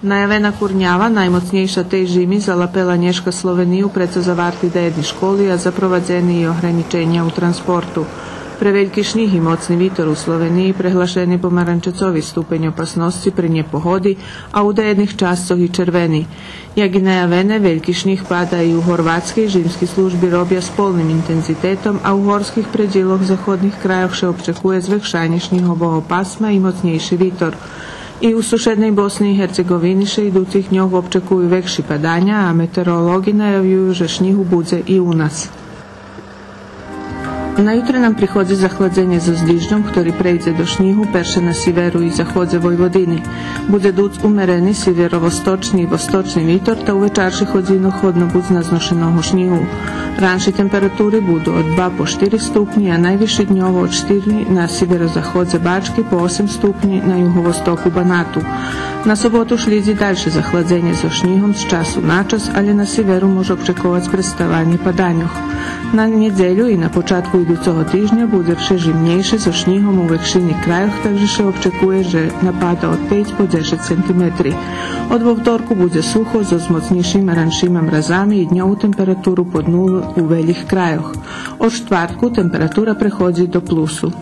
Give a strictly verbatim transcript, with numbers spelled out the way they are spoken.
Наявена курнява, наймоцнєйша тей жими, залапела нєшка Словению, прецо заварти даєдни школи, а запровадзени и огранїченя у транспорту. Пре вельки шнїг и моцни витор у Словениї преглашени помаранчецови ступень опасносци пре нєпогоди, а у даєдних часцох и червени. Як и наявене, вельки шнїг пада и у Горватскей, жимски служби робя з полним интензитетом, а у горских предїлох заходних крайох ше обчекує звекшанє шнїгового пасма и моцнєйши витор. И у сушедней Босни и Герцеґовини ше идуцих дньох обчекую векши паданя, а метеоролоґи наявюю же шнїгу будзе и у нас. На ютре нам приходзи захладзенє зоз дижджом, хтори прейдзе до шнїгу перше на сиверу и заходзе Войводини. Будзе дуц умерени сиверовосточни и восточни витор, та у вечарших годзинох годно буц назношеного шнїгу. Ранши температури буду од два по штири ступнї, а найвисши дньово од штири на сиверозаходзе Бачки по осем ступнї на юговостоку Банату. На соботу шлїдзи дальше захладзенє зоз шнїгом з часу на час, алє на сиверу може очековац представанє паданьох. На нєдзелю и на початку идуцого тижня будзе вше жимнєйше зоз шнїгом у векшини крайох, так же ше очекує же напада од пейц по дзешец сантиметри. Од вовторку будзе сухо зоз моцнєйшима раншима мразами и дньову температуру под нулу у велїх крайох. Од штвартку температура преходзи до плюсу.